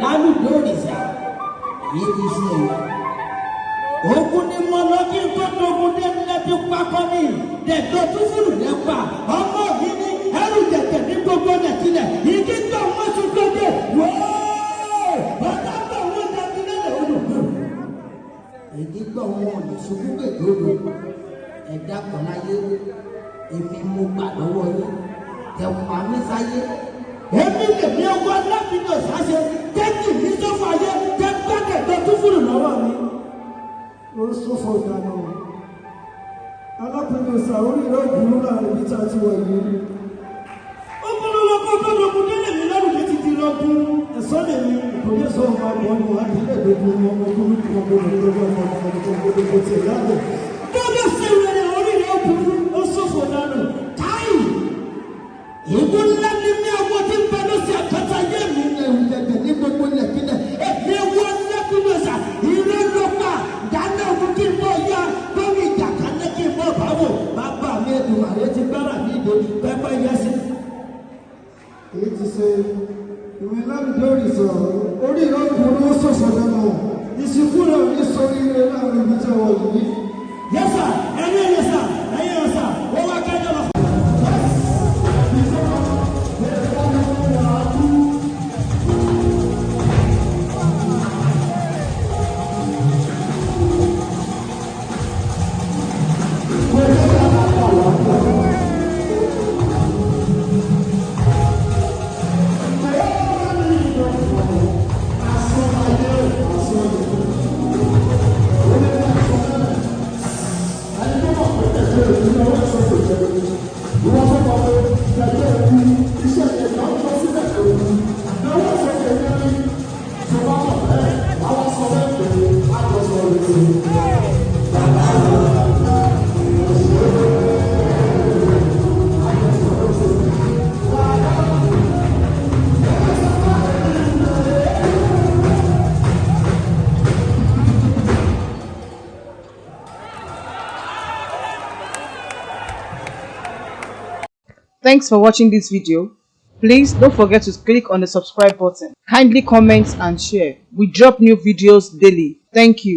lálùdó òrìṣà yìí ti ṣe ogun ni mo lọ kí n tó dogun dé lẹ́bí pákọ́ ní dẹ̀dọ̀ tó fúlù lẹ́pà ọmọ mi ní ẹrù jẹ̀jẹ̀ ní gbogbo nàìjíríà ìdí tó wọ́n tún gbogbo wọ́ọ́ ọ̀dà tó wọ́n dàbí lẹ́lẹ̀ olùkọ́ ìdí tó wọ́n lè ṣubú gbèdúró ẹ̀dá kan láyé èmi mo gbà lọ́wọ́ yín tẹ̀wọ̀n àmì sáyé èmi lè ní ọwọ́ alábìnrin ọ̀sáṣe tẹ́tì ní sọ́fà ayé tẹ́ gbẹ́dẹ̀gbẹ́ tó fúlù lọ́wọ́ mi. Ó sọ́fọ̀ ìdáná alábìnrin sàórí rẹ̀ ògùn láàrin ibi tí a ti wọ̀ yìí. Ó kúrò lọ́kọ́ tó lọ́kùn délé mi lọ́rùn létí ti lọ́dún ẹ̀sọ́ lè ní ìpòlẹ́ sọ ọmọ àgbọ̀ ọmọ àdílẹ̀ gbogbo ọmọ ọdún ní ọmọ gbogbo ti ẹ̀yàwó. Gẹ́gẹ́ sí ìrẹ̀lẹ̀ orí rẹ̀ ògùn ó sọ́fọ̀ ìdáná táì. Ìbú ńlá ní ní ọmọ tí ń bẹ ló sí àkàtà yé mi ẹ̀rù jẹ̀jẹ̀ ní gbogbo ilẹ̀kílẹ̀. Èmi ẹwọ́ lẹ́kùnrin ọ̀sà ìrẹ́ lọ́pàá dáná òkú kí n bọ̀ yá lórí ìjà kan ní kí n bọ̀ báwò. Bàbá mi ẹ̀dùn àrẹ ti gbára mi ìdè pẹ́pẹ́ yẹsí. Èyí ti ṣe ìwé lálùdó òrìṣà orí rẹ̀ ògùn ó sọ̀fọ̀ ìdáná ìsìnkú rẹ̀ ní sórí rẹ̀ láàrin ibi tí a wọ̀ yìí. Yẹ́sà ẹ̀rí ẹ̀yẹsà ẹ̀yẹ ọ̀sà ó wá kẹ́jọ́ lọ. Thanks for watching this video. Please don't forget to click on the subscribe button. Kindly comment and share. We drop new videos daily. Thank you.